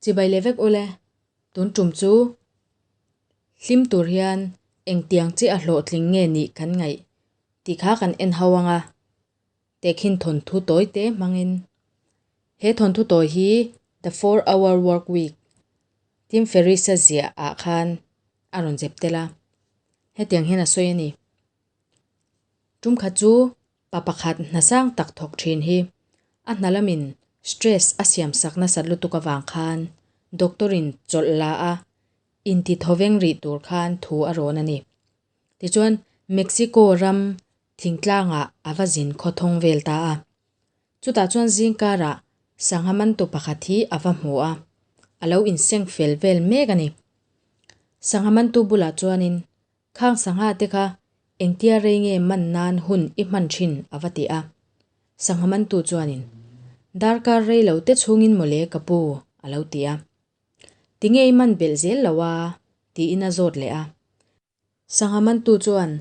Chibai leh vek ule, tun tum chu hlim tur hian engtiang chiah a hlawhtling nge nih kan ngaih tih kha kan en ho ang a, tehkhin thawnthu tawi te hmangin. He thawnthu tawi hi The Four Hour Work Week, Tim Ferriss-a ziah ah khan a rawn zep tel a, hetiang hian a sawi a ni. Tum khat chu pa pakhat hna sang tak thawk thin hi a hna lamin stress a siam sak nasat lutuk avang khan doctor in chawlh la a inti thawveng rih tur khan thu a rawn a ni. Tichuan Mexico ram thingtlangah a va zin khawthawng vel ta a. Chutah chuan zingkarah sangha mantu pakhat hi a va hmu a, a lo inseng fel vel mek a ni. Sangha mantu bulah chuanin Khang sangha te kha engtia rei nge man nan hun i hman thin a va ti a. Sangha mantu chuanin, Darkar rei lo te chhungin mawle ka pu a lo ti a. Tinge i man belh zel lo a? tiin a zawt leh a. Sangha mantu chuan,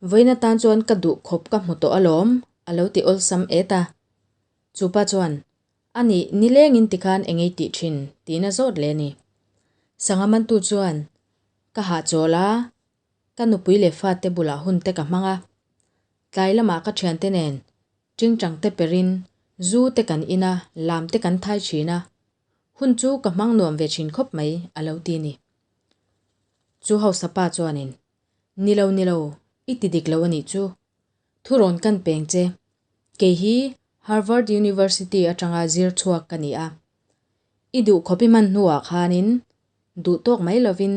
Vawiin atan chuan ka duh khawp ka hmu tawh alawm a lo ti awlsam et a. Chupa chuan, Anih, nilengin tikhan engei tih thin? tiin a zawt leh a ni. Sangha mantu chuan, Ka hahchawl a, ka nupui leh fate bulah hun te ka hmang a. Tlai lamah ka thiante nen tingtang te perin zu te kan in a, lam te kan thai thin a. Hun chu ka hmang nuam ve thin khawp mai, a lo ti ni. Chu hausa pa chuanin, Ni lo, ni lo, i ti dik lo a nih chu. Thurawn kan peng che. Kei hi Harvard University atanga zir chhuak ka ni a. I duh khawp i hman hnuah khanin Duh tawk mai lovin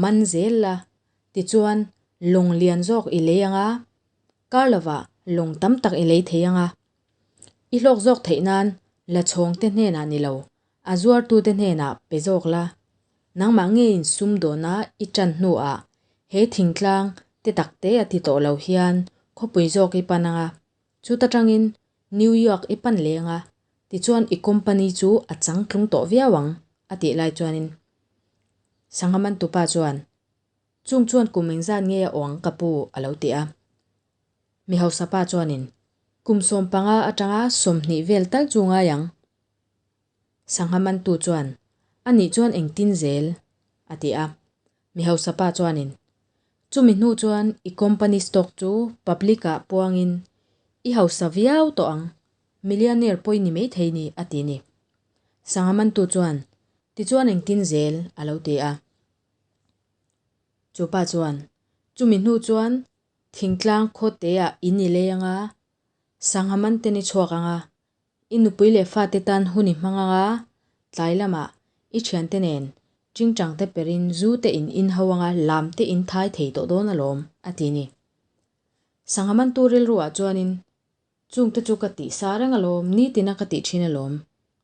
man zel la, tichuan lawng lian zawk i lei ang a, kar lovah lawng tam tak i lei thei ang a. I hlawk zawk theih nan la chhawngte hnenah ni lo, a zuartute hnenah pe zawk la. Nangmah ngeiin sum dawna i tan hnuah he thingtlang te tak te a ti tawh lo hian khawpui zawk i pan ang a, chuta tangin New York i pan leng a, tichuan i company chu a changtlung tawh viau ang, a tih lai chuanin Sangha mantupa chuan, Chung chuan kum engzat nge a awng ka pu? a lo ti a. Mi hausa pa chuanin, Kum 15 atanga 20 vel tal chu ngai ang. Sangha mantu chuan, A nih chuan engtin zel? a ti a. Mi hausa pa chuanin, Chumi hnu chuan i company stock chu public ah puangin i hausa viau tawh ang, millionaire pawh i ni maithei ni, a ti ni. Sangha mantu chuan, Tichuan engtin zel? a lo ti a. Chu pa chuan, Chumi hnu chuan thingtlang khawte ah in i lei anga, sangha manten i chhuak anga, I nupui leh fate tan hun i hmang ang a, tlai lamah i thiante nen tingtang te perin zu te in in ho anga lam te in thai thei tawh dawn alawm, a ti ni. Sangha mantu rilruah chuanin, Chungte chu ka tih sa reng alawm, nitina ka tih thin alawm,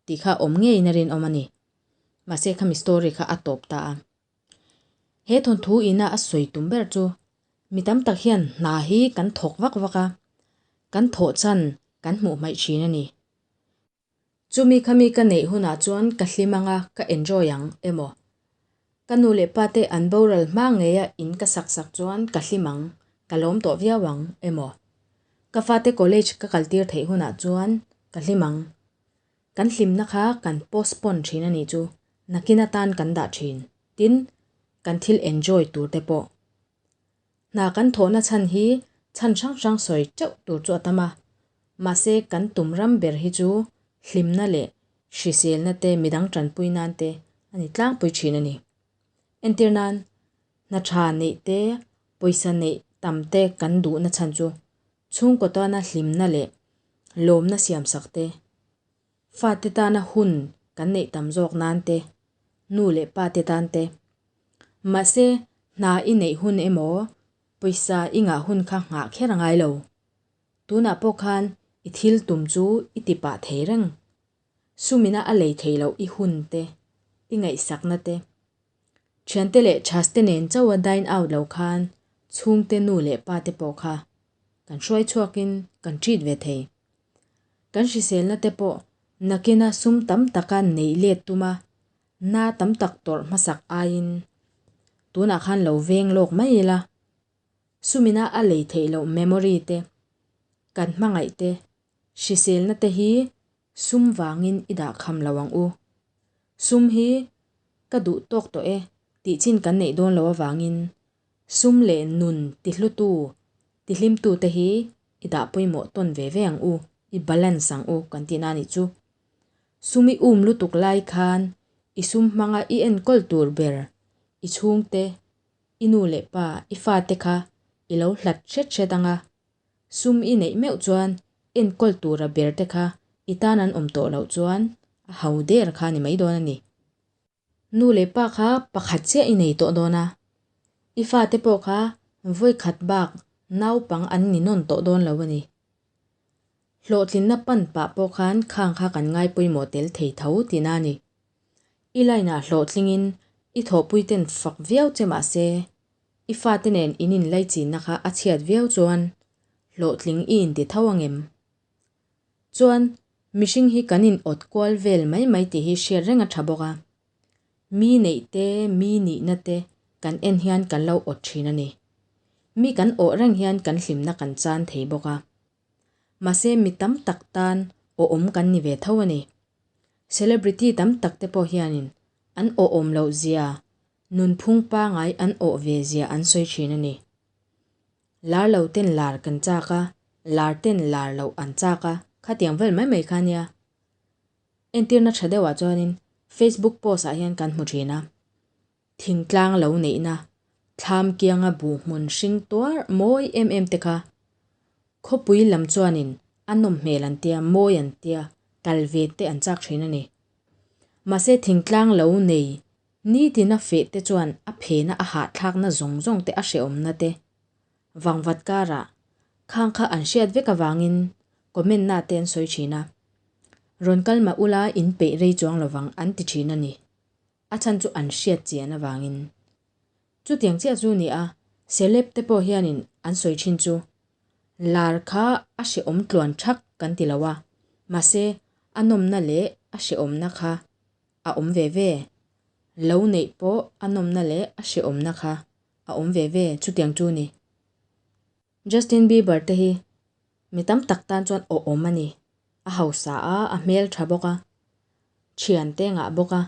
tih kha awm ngeiin a rinawm a ni. Mahse khami story kha a tawp ta a. He thawnthu ina a sawi tum ber chu mi tam tak hian hna hi kan thawk vak vak a, kan thawh chan kan hmuh hmaih thin a ni. Chumi khami ka neih hunah chuan ka hlim anga ka enjoy ang emaw, ka nu leh pa te an boral hma ngeia in ka sak sak chuan ka hlim ang, ka lawm tawh viau ang emaw, ka fate college ka kaltir theih hunah chuan ka hlim ang Kan hlimna kha kan postpone thin a nih chu, nakin atan kan dah thin. Tin, kan thil enjoy tur te pawh. Hna kan thawhna chhan hi chhan hrang hrang sawi teuh tur chu a tam a, mahse kan tum ram ber hi chu hlimna leh hriselna te midang tanpui nan te a ni tlangpui thin a ni. Entir nan, hna tha neih te, pawisa neih tam te kan duhna chhan chu Chhungkaw tana hlimna leh lawmna siamsak te, fate tana hun kan neih tam zawk nan te, nu leh pa te tan te. Mahse, hna i neih hun emaw, pawisa i ngah hun kha nghah kher a ngai lo. Tunah pawh khan i thil tum chu i ti pah thei reng. Sumina a lei thei loh i hun te, i ngaihsakna te. Thiante leh chhaste nen chauha dine out lo khan chhungte nu leh pa te pawh kha kan hruai chhuakin kan treat ve thei. Kan hriselna te pawh nakina sum tam taka neih let tuma na tam tak tawrh hmasak aiin tunah khan lo veng lawk mai ila. Sumina a lei theih loh memory te, kan hmangaih te, hriselna te hi sum vangin i dah kham lo ang u. Sum hi ka duh tawk tawh e tih chin kan neih dawn loh avangin sum leh nun tihlutu, tihlimtute hi i dah pawimawh tawn ve ve ang u, i balance ang u kan tihna a nih chu. Sum i um lutuk lai khan i sum hmanga i enkawl tur ber i chhungte, i nu leh pa, i fate kha i lo hlat hret hret ang a, sum i neih meuh chuan enkawl tura ber te kha i tan an awm tawh loh chuan a ho der kha a ni mai dawn a ni. Nu leh pa kha pakhat chiah i nei tawh dawn a, i fate pawh kha vawikhat bak naupang an ni nawn tawh dawn lo a ni. Hlawhtlinna pan pah pawh khan khang kha kan ngai pawimawh tel thei tho tihna a ni. I line ah hlawhtlingin i thawhpuiten fak viau che mah se, i fate nen in inlaichinna kha a chhiat viau chuan hlawhtling i inti tho angem? Chuan mihring hi kan in awt kual vel mai mai tih hi hriat reng a tha bawk a. Mi neih te, mi nihna te kan en hian kan lo awt thin a ni. Mi kan awh reng hian kan hlimna kan chan thei bawk a. Mahse mi tam tak tan awhawm kan ni ve tho a ni. Celebrity tam tak te pawh hianin an awhawm loh zia, nunphung pangai an awh ve zia an sawi thin a ni. Lar lo ten lar kan chak a, lar ten lar loh an chak a, khatiang vel mai mai kha nia. Entirna tha deuhah chuanin Facebook post ah hian kan hmu thin a, thingtlang lo neihna, thlam kianga buh hmun hring tuar mawi em em te kha khawpui lam chuanin a nawm hmel an tia, mawi an tia, kal ve te an chak thin a ni. Mahse thingtlang lo nei Nitina feh te chuan a phena a hahthlakna zawng zawng te a hrehawmna te vangvat karah khang kha an hriat vek avangin comment na te an sawi thin a. Rawn kal mah ula in peih rei chuang lovang an ti thin a ni. A chhan chu an hriat chian avangin. Chutiang chiah chu ni a, celeb te pawh hianin an sawi thin chu lar kha a hrehawm tluan thak kan ti lo a, mahse a nawmna leh a hrehawmna kha a awm ve ve. Lo neih pawh a nawmna leh a hrehawmna kha a awm ve ve chutiang chu ni. Justin Bieber te hi mi tam tak tan chuan awhawm a ni. A hausa a, a hmel tha bawk a, thian te ngah bawk a.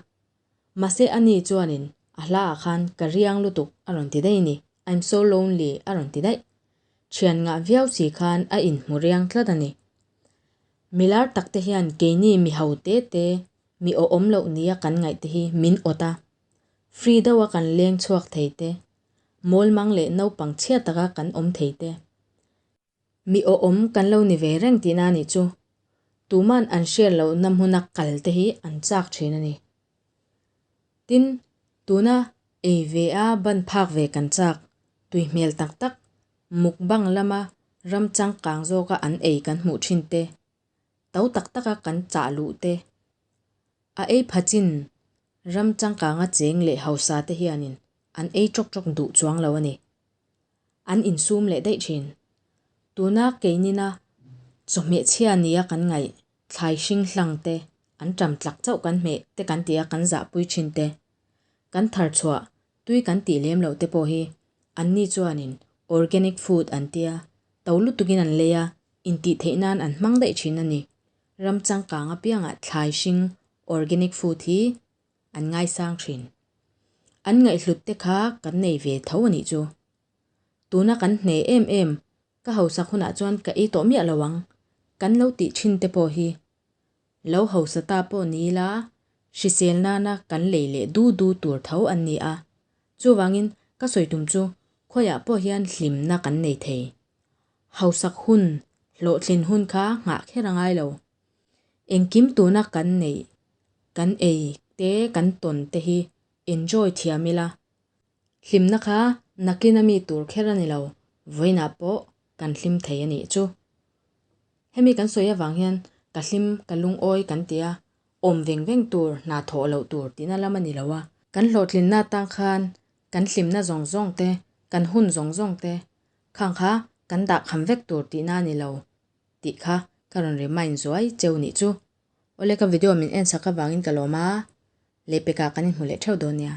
Mahse a ni chuanin a hla ah khan ka riang lutuk a rawn ti daih a ni. I'm so lonely a rawn ti daih. Thian ngah viau si khan a inhmu riang tlat a ni. Milar tak te hian keini mi ho te te Mi awhawm loh nia kan ngaih te hi min awt a, free deuha kan leng chhuak thei te, mawlmang leh naupang chhia taka kan awm thei te. Mi awhawm kan lo ni ve reng tihna a nih chu. Tuman an hriat lohna hmuna kal te hi an chak thin a ni. Tin, tuna ei ve a ban phak ve kan chak, tui hmel tak tak, mukbang lama ram changkang zawka an ei kan hmuh thin te, To tak taka kan chah luh te, a ei phachin ram changkanga cheng leh hausa te hianin an ei tawk tawk duh chuang lo a ni. An insum leh daih thin. Tuna keinina chawhmeh chhia nia kan ngaih thlai hring hlang te, an ṭam tlak chauh kan hmeh te kan ti a kan zahpui thin te, kan thar chhuah tui kan tih lem loh te pawh hi anni chuanin organic food an tia to lutukin an lei a, Intih theih nan an hmang daih thin a ni. Ram changkang apiangah thlai hring, organic food, hi an ngaisang thin. An ngaihhlut te kha kan nei ve tho a nih chu. Tuna kan hne em em, ka hausak hunah chuan ka ei tawh miah lo ang, kan lo tih thin te pawh hi. Lo hausa ta pawh ni ila, hrisel nana kan lei leh du du tur tho an ni a. Chuvangin ka sawi tum chu khawiah pawh hian hlimna kan nei thei. Hausak hun, hlawhtlin hun kha nghah kher a ngai lo. Engkim tuna kan neih, kan ei te, kan tawn te hi enjoy thiam ila. Hlimna kha nakin a mi tur kher a ni lo, vawiinah pawh kan hlim thei a nih chu. Hemi kan sawi avang hian ka hlim, ka lungawi kan ti a, awm veng veng tur, hna thawh loh tur tihna lam a ni lo a. Kan hlawhtlinna atang khan kan hlimna zawng zawng te, kan hun zawng zawng te Khang kha kan dah kham vek tur tihna a ni lo tih kha ka rawn remind zuai cheu nih chu. Awle ka video min en sak avangin ka lawm a, lehpekah kan inhmu leh theuh dawn nia.